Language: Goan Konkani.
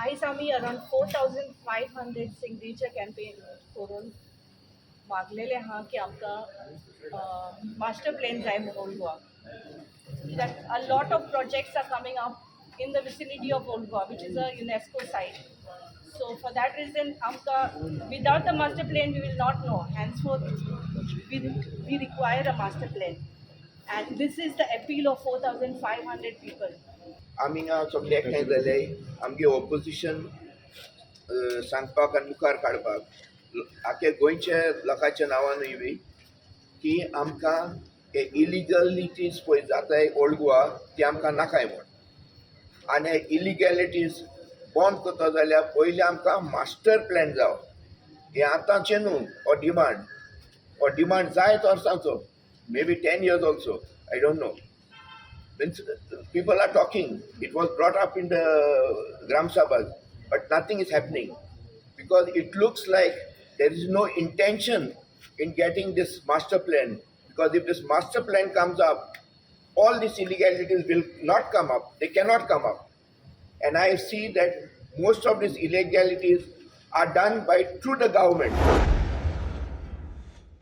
आयज आमी around 4500 signature campaign करून मागलेलें आहा की आमकां मास्टर प्लॅन जाय म्हणून ओल्ड गोवा, कित्याक a lot of projects are coming up in the vicinity of Old Goa, which is a UNESCO site. So for that reason आमकां without the master plan we will not know. Henceforth we require a master plan, and this is the appeal of 4500 people. आमी हांगा सगळे एकठांय जाले आमगे ऑपोजिशन सांगपाक आनी मुखार काडपाक, आख्या गोंयच्या लोकांच्या नांवानूय बी, की आमकां हे इलिगलिटीज पळय जाताय ओल्ड गोवा, ती आमकां नाकाय म्हूण. आनी हे इलिगॅलिटीज बंद करता जाल्यार पयलीं आमकां मास्टर प्लॅन जावो. हें आतांचें न्हू हो डिमांड. हो डिमांड जायत वर्सांचो, maybe 10 years also, I don't know. Means people are talking. It was brought up in the Gram Sabhas, but nothing is happening because it looks like there is no intention in getting this master plan. Because if this master plan comes up, all these illegalities will not come up. They cannot come up. And I see that most of these illegalities are done by through the government.